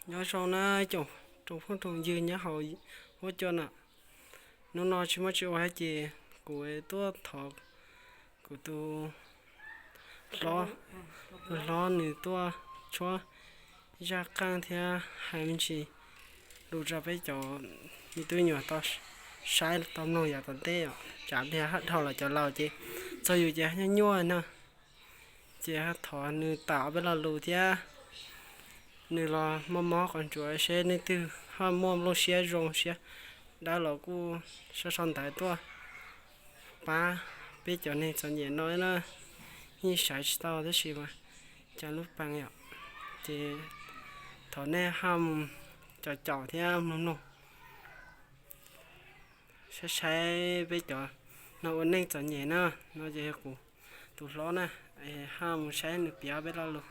Nyob zoo na tsoom phooj tsoom ywg nyob hauv huab cua na. Hnub no tsis muaj tsis ua hab ces kuv tuaj thov kuv tus hlob, tus hlob nws tuaj tshuab zaj qeej thiab hais me ntsis lus rau peb cov me tub me nyuam tau saib tau mloog yav tom ntej os. Tsam pliag haj dhau los cov laus ces txog yus ces nyuaj nyuaj na. Ces thov nws tawm ob peb lo lus thiab nws los mob mob qhov ntsuav seb leej twg ho muaj nplooj siab zoo siab dawb los kuj sau sau ntawv tuaj pab peb cov neeg txom nyem no na. Yeej sawv tsis tau tab sis mas cas lub peev yom. Ces thov nej ho mus caum caum thiab mloog mloog saib saib peb cov no ua neej txom nyem na. No ces yog kuv tus hlob na, ho mus saib nws piav peb lo lus.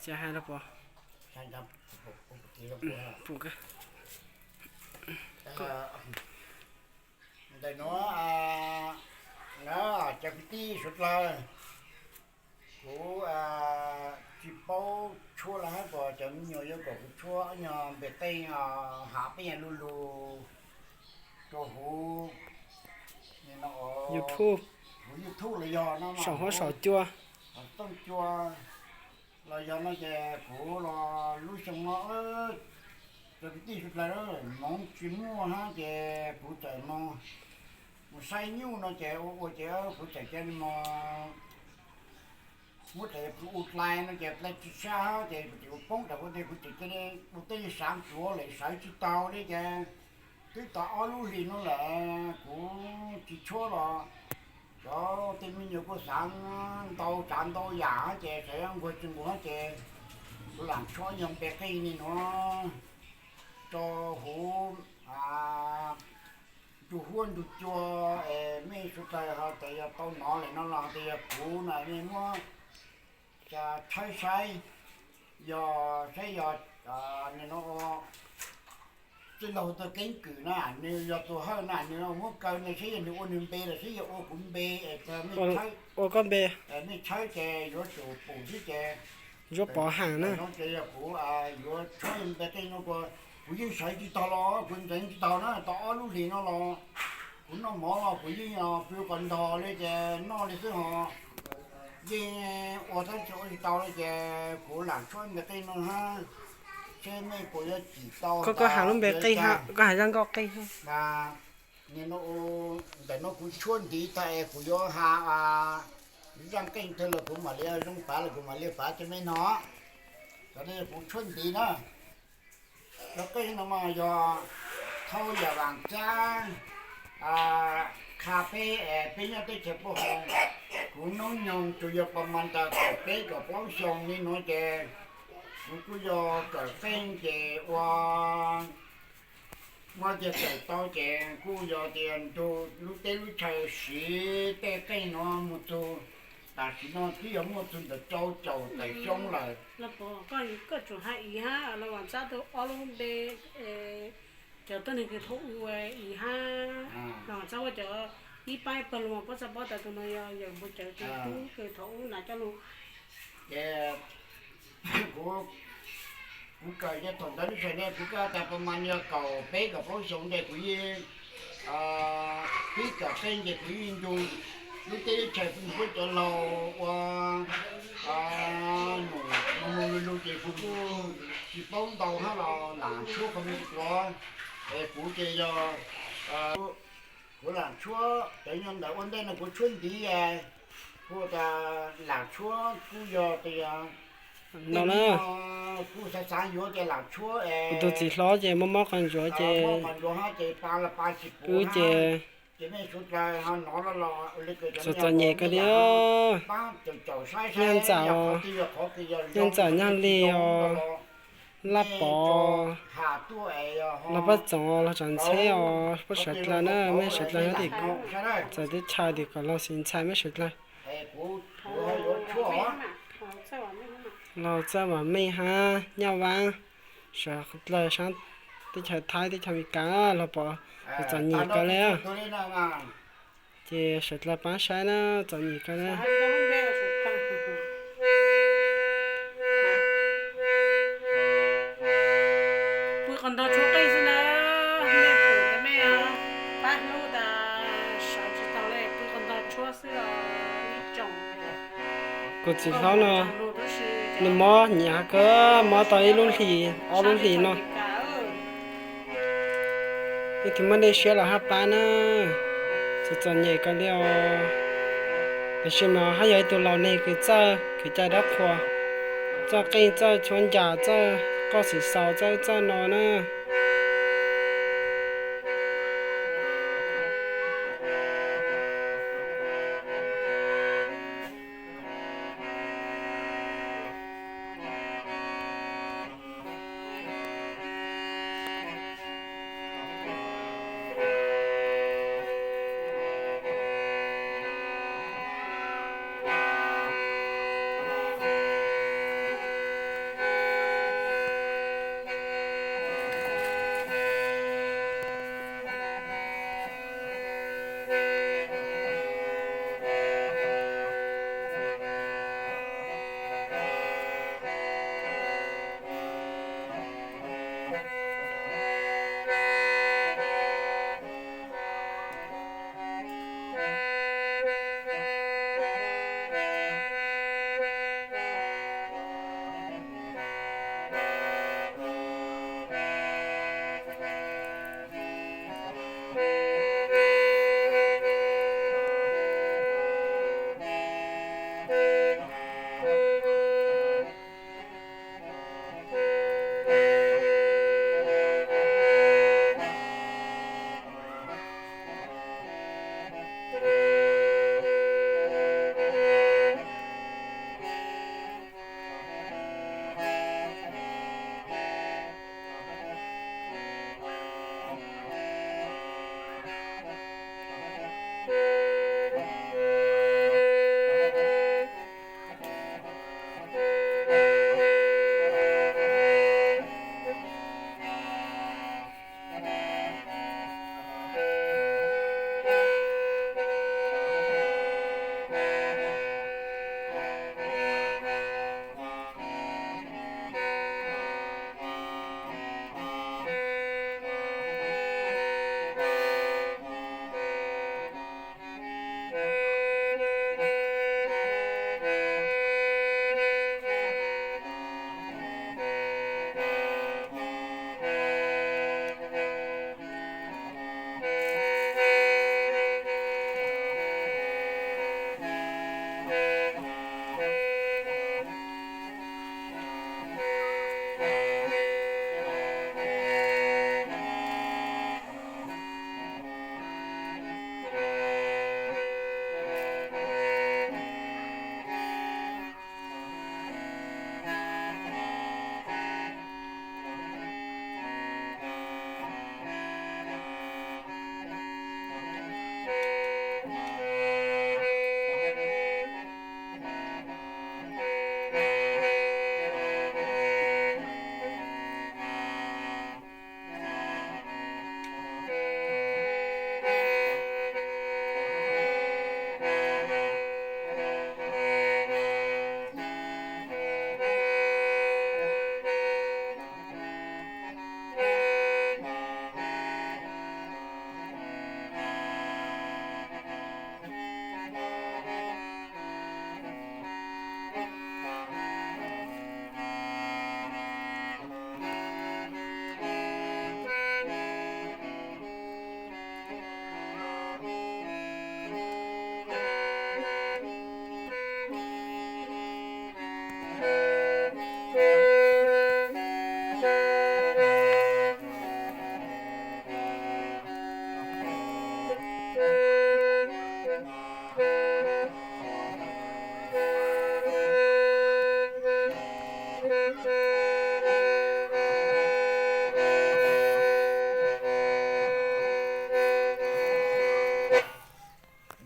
Ces hais los pom pum ntawm nuav, cov kwv tij suav dlawg, kuv tsis paub tshuab lawm hab, kuas cov me nyuam yuav kom kuv tshuab nyuag npe qeej, has peb nyuag lub lus rua huv YouTube los yog no, saum huab saum cua, tooj cua los yog no ces kuv los lub xyoo no cov kwv tij suav dlawg moov tsis muaj hab ces kuv txawm mus, mus saib nyuj no ces ua ua ces kuv txawm cia li mus muab tes kuv ua dlai no ces dlai tsis sab hab ces kuv tseem ua poob rau kuv tes, kuv tseem cia li ua tej xaav tsuav lawm sawv tsis tau li ces twb tau ob lub hlis no lawm kuv tsis tshuab los cov tej me nyuam kuj xaav ntau tsav ntau yam hab ces txawm nquag tsis nquag hab ces kuv lam tshuab nyuag npe qeej li nuav rua huv ntug huab ntug cua es mej suav dlawg ho tas yog tau nov lawm no los tas yog kuv na mej muab tshawb saib, yog saib yog nws no txij laug tug keeb kwm na nws yog tus hawj na nws muab kaw ne saib yog nws ua nws npe los saib yog ua kuv npe es ua koj npe, mej tshawb ces yuav tsum pum xwb ces yuav pov heev na. Ces yog kuv yuav tshuab npe qeej no kuv, kuv yeej sawv tsis taug los kuv ntxeev tsis taug na tau ob lub hlis no los kuv noj mov los kuv yeej pw qos ntog li ces noj li xwb ho yeej ua tab tsis ua tsis tau li ces kuv lam tshuab npe qeej no hab seb mej puas yuav cim tau. Koj has lub npe qeej, koj has zaj nkauj qeej. Ntawm no kuv tshuab ntiv tag es kuv yuav has zaj qeej tag los kuv mam li zoo pav los kuv mam li pav rua mej no. Cov no yog kuv tshuab ntiv na. Cov qeej no mas yog thauj yam vaam cab qha peb es peb nyob teb chaws puab hov. Kuv noob nyoog tsuas yog pas mas ntawm kaum peb kaum plaub xyoo li nuav ces kuv kuj yog kawm qeej ces ua muab tias kawm tau ces kuj yog tias nrug lub teb lub chaw siv tej qeej nuav mus txug tam sim no twb yog muaj txug ntawm rau caum tawm xyoo lawm. Koj tsuas has ib hab los Vaam Txab tug ob lub npe, cov tuab neeg kws thaum ub ib hab, los Vaam Txab ua cov ib pab pawg lug mas puab txhaj paub tas tus no yog yawm npawg Cawv tus tub kws thaum ub nav coj lug. Ces kuv, kuv kawm ces thaum ntawd lub sij hawm ntawd kuv kuj tas pas mas yog kaum peb kaum plaub xyoo ces kuv yeej pib kawm qeej ces kuv yeej nrug lub teb lub chaw puab cov laug ua num mus lug lug ces kuv kuj tsis paub ntau hab los lam tshuab qhov me quav es kuv ces yog kuv lam tshuab cov nyuag ntawm ua ntej no kuv tshuab ntiv, kuv tas lam tshuab kuj yog tias no na, kuj xav xav yuav ces lam tshuab es tus txiv hlob ces mob mob qhov ntsuav ces mob qhov ntsuav hab ces pa los pa tsis puv wb ces, ces mej suav dlawg ho nov los txom txom nyem kawg li os. Nyob ntxawm, nyob ntxawm nyaj li os. Laj Pov, los Paj Txoov, los Tsav Ntxheb os, puab sawv dlawg na, mej sawv dlawg nyob tim txawv teb chaws tim kom laug xis ntxhais mej sawv dlawg. Laug Txawj Vam Meej hab Nyaj Vaab, sawv dlawg saab teb chaws Thaib teb chaws Amelikas, laug Pov, txom nyem kawg li. Ces sawv dlawg paab saib na, txom nyem kawg na. Qos ntog tshuab qeej xwb na, mej pum tas mej pab hlub tas sawv tsis tau li, pw qos ntog tshuab xwb os ib tsoom. Kuv txiv hlob no, nws mob hnyav kawg, mob tau ib lub hlis ob lub hlis no. Ib tug muaj dej siab los haj pab na, txom txom nyem kawg li os. Tab sis mas haj yog ib tug laus neeg kws txawj kev cai dab qhuas, txawj qeej, txawj tshuab ncas, txawj qoj xim xaus, txawj txawj no na.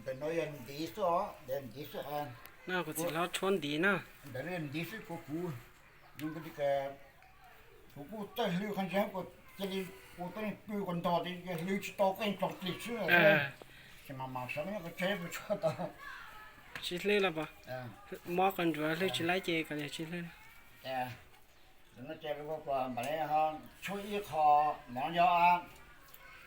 Ntawm no yog ntiv xwb os, ntiv xwb. Kuv txiv hlob tshuab ntiv na. Ntawm no yog ntiv xwb, kuv, kuv, kuv kuj txawj hlwb qhov ntse, kuv cia li ua tuab neeg pw kuv ntog tias hlwb tsis tau qeej tog plig xwb. Ces mam mam sawv nyob ko tsheb pw tshaj tau. Tsis hlwb los pom. Mob qos ntsuav hlwb tsis laib ces kav liam tsis hlwb. Ces mam li tshuab ib qho mov yog